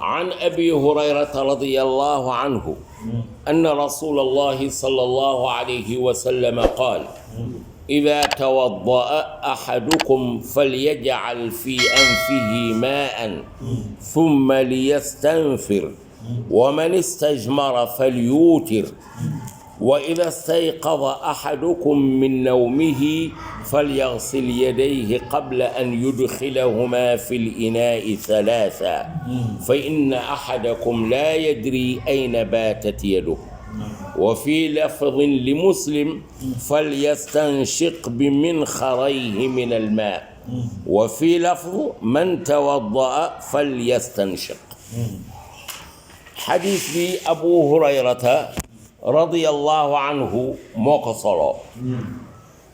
عن أبي هريرة رضي الله عنه أن رسول الله صلى الله عليه وسلم قال إذا توضأ أحدكم فليجعل في أنفه ماء ثم ليستنفر ومن استجمر فليوتر وإذا استيقظ أحدكم من نومه فليغسل يديه قبل أن يدخلهما في الإناء ثلاثا فإن أحدكم لا يدري أين باتت يده وفي لفظ لمسلم فليستنشق بمنخريه من الماء وفي لفظ من توضأ فليستنشق. حديث بي أبو هريرة رضي الله عنه موقصلو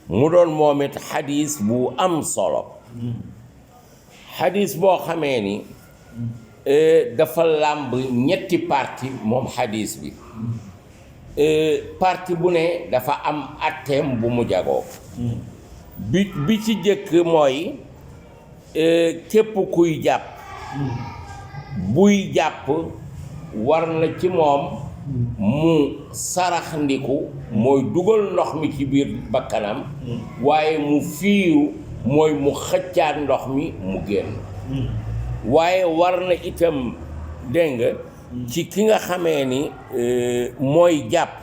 مدون مومت حديث بو أم صلو حديث بو خميني دفل لامب نيتي بارتي موم حديث بي parti bu ne dafa am atteem bu mu jagoo bi ci jëkk mooy képp kuy jàpp buy jàpp war na ci moom mu saraxndiku mooy dugal ndox mi ci biir bakkanam waaye mu fiiru mooy mu xëccaat ndox mi mu génn waaye war na itam dégg nga ci ki nga xamee ni mooy jàpp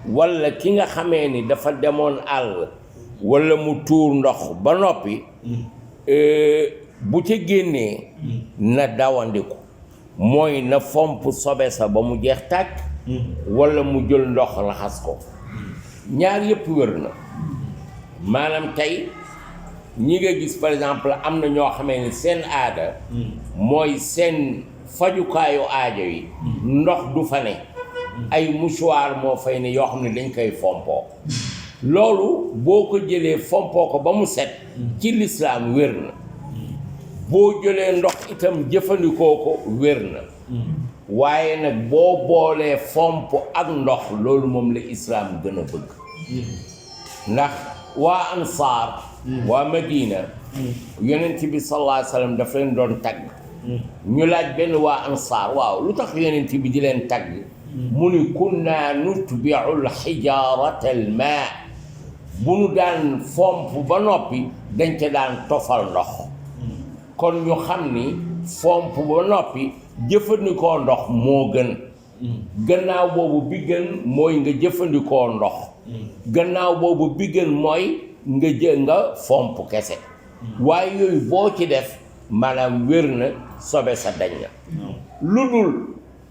walla ki nga xamee ni dafa demoon àll walla mu tuur ndox ba noppi bu ca génnee na dawandiku mooy na fomp sobe sa ba mu jeex tàkk walla mu jël ndox raxas ko ñaar yépp wér na maanaam tey ñi nga gis par exemple am na ñoo xamee ni seen aada mooy seen fajukaayu aajo yi ndox du fa ne ay mouchoir moo fay ne yoo xam ne dañ koy fompoo loolu boo ko jëlee fompoo ko ba mu set ci lislaam wér na boo jëlee ndox itam jëfandikoo ko wér na waaye nag boo boolee fomp ak ndox loolu moom la islaam gën a bëgg ndax waa ansaar waa Madina yonent bi sallallahu alayhi wa sallam daf leen doon tagg ñu laaj benn waa ansaar waaw lu tax yonent bi di leen tagg mu ni kunna nutbi'u al-hijaarata al-maa bu nu daan fomp ba noppi dañ ca daan tofal ndox kon ñu xam ni fomp ba noppi jëfandikoo ndox moo gën gannaaw boobu bi gën mooy nga jëfandikoo ndox gannaaw boobu bi gën mooy nga fomp kese waaye yooyu boo ci def maanaam wér na sobe sa dañ na lu dul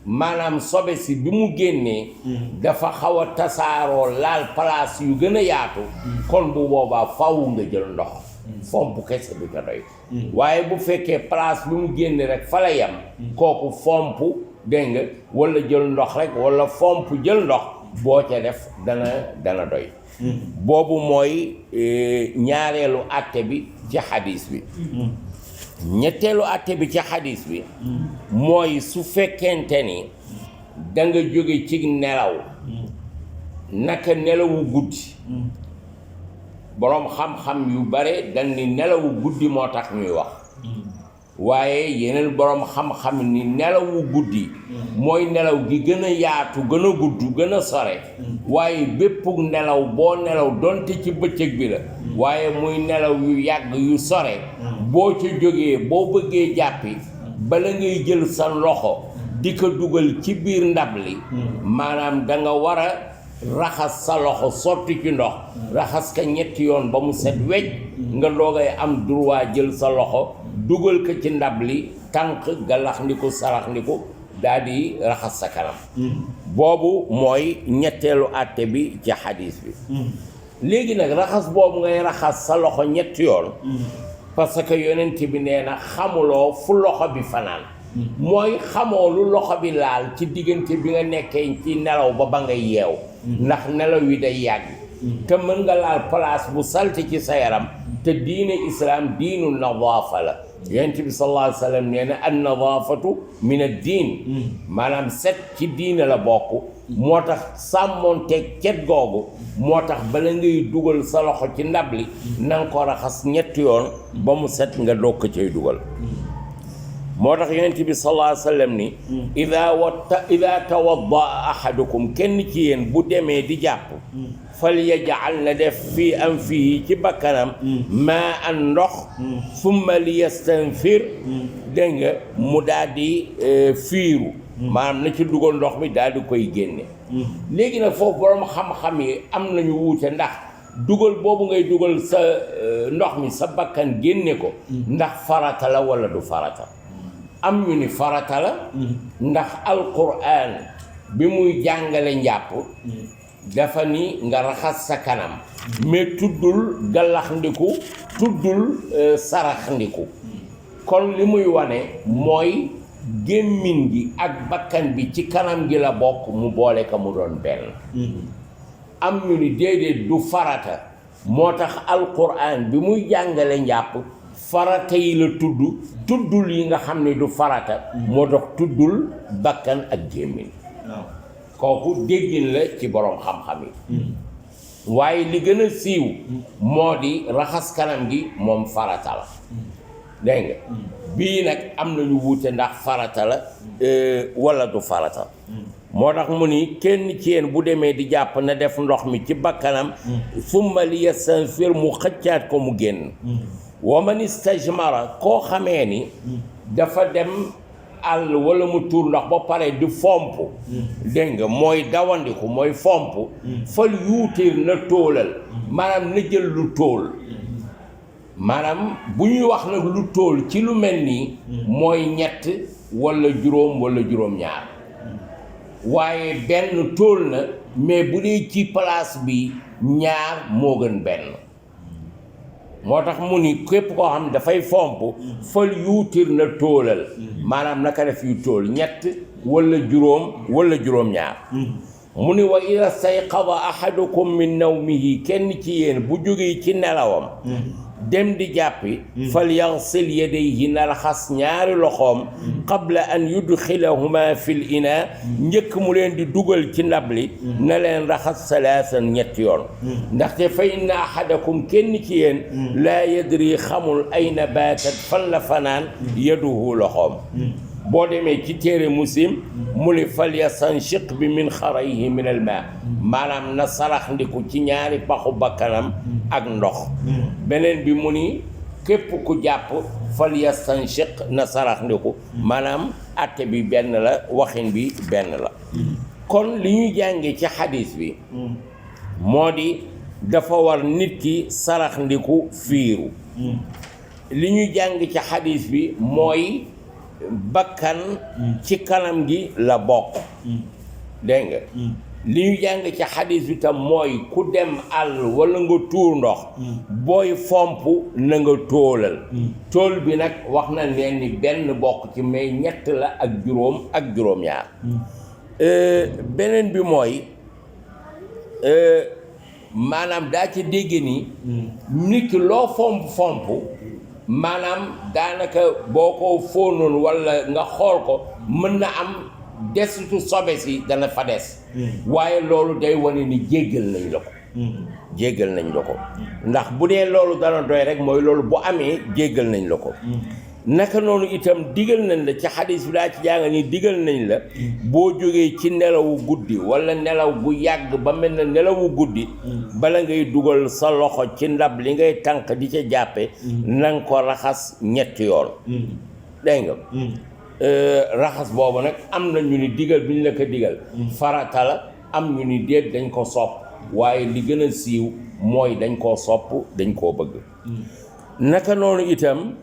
maanaam sobe si bi mu génnee dafa xaw a tasaaroo laal place yu gën a yaatu kon bu boobaa faw nga jël ndox fomp kese du ko doy waaye bu fekkee place bi mu génnee rek fa la yem kooku fomp dégg nga walla jël ndox rek walla fomp jël ndox boo ca def dana doy boobu mooy ñaareelu àtte bi ci xadiis bi ñetteelu àtte bi ci xadiis bi mooy su fekkente ni da nga jóge ci nelaw naka nelawu guddi boroom xam-xam yu bare dañ ni nelawu guddi moo tax ñuy wax waaye yeneen boroom xam-xam ni nelawu guddi mooy nelaw gi gën a yaatu gën a gudd gën a sore waaye bépp nelaw boo nelaw donte ci bëccëg bi la waaye muy nelaw yu yàgg yu sore boo ca jógee boo bëggee jàppi bala ngay jël sa loxo di ko dugal ci biir ndab li maanaam da nga war a raxas sa loxo sotti ci ndox raxas ka ñetti yoon ba mu set wecc nga doogay am droit jël sa loxo dugal ko ci ndab li tànk galax ndiku sarax ndiku daal di raxas sa kanam boobu mooy ñetteelu àtte bi ci xadiis bi léegi nag raxas boobu ngay raxas sa loxo ñetti yoon parce que yonent bi nee na xamuloo fu loxo bi fanaan mooy xamoo lu loxo bi laal ci diggante bi nga nekkee ci nelaw ba ngay yeew ndax nelaw yi day yàgg te mën nga laal place bu salte ci sa yaram te diine islaam diinu nadaafa la yonent bi sallallahu alayhi wa sallam nee na an nadaafatu min ad-diin maanaam set ci diine la bokk moo tax sàmmoonteeg cet googu moo tax bala ngay dugal sa loxo ci ndab li na nga ko raxas ñetti yoon ba mu set nga doog ko cay dugal moo tax yonent bi sallallahu alayhi wa sallam ni ida tawaddaa ahadukum kenn ci yéen bu demee di jàpp fal yaj'al na def fii am fii ci bakkanam maa an ndox summa li yastanfir dégg nga mu daal di fiiru maanaam na ci dugal ndox mi daal di koy génne léegi nag foofu borom xam-xam yi am nañu wuute ndax dugal boobu ngay dugal sa ndox mi sa bakkan génne ko ndax farata la wala du farata am ñu ni farata la ndax alquran bi muy jàngale njàpp dafa ni nga raxas sa kanam mais tuddul gallaxndiku tuddul saraxndiku kon li muy wane mooy gémmiñ gi ak bakkan bi ci kanam gi la bokk mu boole ko mu doon benn am ñu ni déedéet du farata moo tax alquran bi muy jàngale njàpp farata yi la tuddul yi nga xam ne du farata moo tax tuddul bakkan ak gémmiñ kooku déggin la ci boroom xam-xam yi waaye li gën a siiw moo di raxas kanam gi moom farata la dégg nga bii nag am nañu wuute ndax farata la wala du farata moo tax mu ni kenn ci yéen bu demee di jàpp na def ndox mi ci bakkanam summa li yastanfir mu xëccaat ko mu génn wa man istajmara koo xamee ni dafa dem àll wala mu tuur ndox ba pare di fomp dégg nga mooy dawandiku mooy fomp fal yuutir na tóolal maanaam na jël lu tóol maanaam bu ñuy wax nag lu tóol ci lu mel nii mooy ñett wala juróom wala juróom-ñaar waaye benn tóol na mais bu dee ci place bi ñaar moo gën benn moo tax mu ni képp koo xam dafay fomp fal yuutir na tóolal maanaam naka def yu tóol ñett wala juróom wala juróom-ñaar mu ni wa ida stayqada ahadukum min nawmihi kenn ci yéen bu jógee ci nelawam dem di jàppi fal yaxsil yadayhi na raxas ñaari loxoom qabla an yudxilahuma fil ina njëkk mu leen di dugal ci ndab li na leen raxas salaasan ñetti yoon ndaxte fa inna ahadakum kenn ci yéen laa yadri xamul ayna baatat fan la fanaan yaduhu loxoom boo demee ci téere muslim mu ni fal yastanshiq bi min xarayhi min al maa maanaam na sarax ndiku ci ñaari paxu bakkanam ak ndox beneen bi mu ni képp ku jàpp fal yastanshiq na sarax ndiku maanaam atte bi benn la waxin bi benn la kon li ñuy jànge ci xadis bi moo di dafa war nit ki sarax ndiku fiiru li ñuy jàng ci xadis bi mooy bakkan ci kanam gi la bokk dégg nga li ñu jàng ci xadis bi tam mooy ku dem àll wala nga tuur ndox booy fomp na nga tóolal tóol bi nag wax na leen ni benn bokk ci mais ñett la ak juróom ak juróom-ñaar beneen bi mooy maanaam daa ci dégg ni nit ki loo fomp maanaam daanaka boo ko fóonoon walla nga xool ko mën na am desitu sobe si dana fa des waaye loolu day wane ni jéggal nañ la ko jéggal nañ la ko ndax bu dee loolu dana doy rek mooy loolu bu amee jéggal nañ la ko naka noonu itam digal nañ la ci xadis bi daa ci jàng ni digal nañ la boo jógee ci nelawu guddi wala nelaw bu yàgg ba mel na nelawu guddi bala ngay dugal sa loxo ci ndab li ngay tànk di ca jàppe nanga ko raxas ñetti yoon dégg nga raxas boobu nag am na ñu ni digal bi ñu la ko digal farata la am ñu ni déet dañ ko sopp waaye li gën a siiw mooy dañ koo sopp dañ koo bëgg naka noonu itam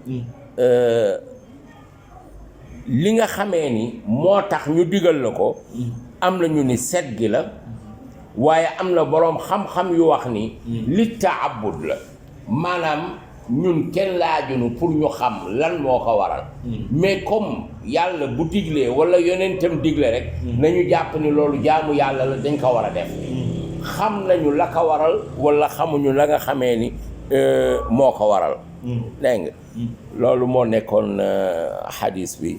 li nga xamee ni moo tax ñu digal la ko am na ñu ni set gi la waaye am na boroom xam-xam yu wax ni li taabud la maanaam ñun kenn laajunu pour ñu xam lan moo ko waral mais comme yàlla bu diglee wala yonentam digle rek nañu jàpp ni loolu jaamu yàlla la dañ ko war a def xam nañu la ko waral wala xamuñu la nga xamee ni moo ko waral dégg nga loolu moo nekkoon xadis bi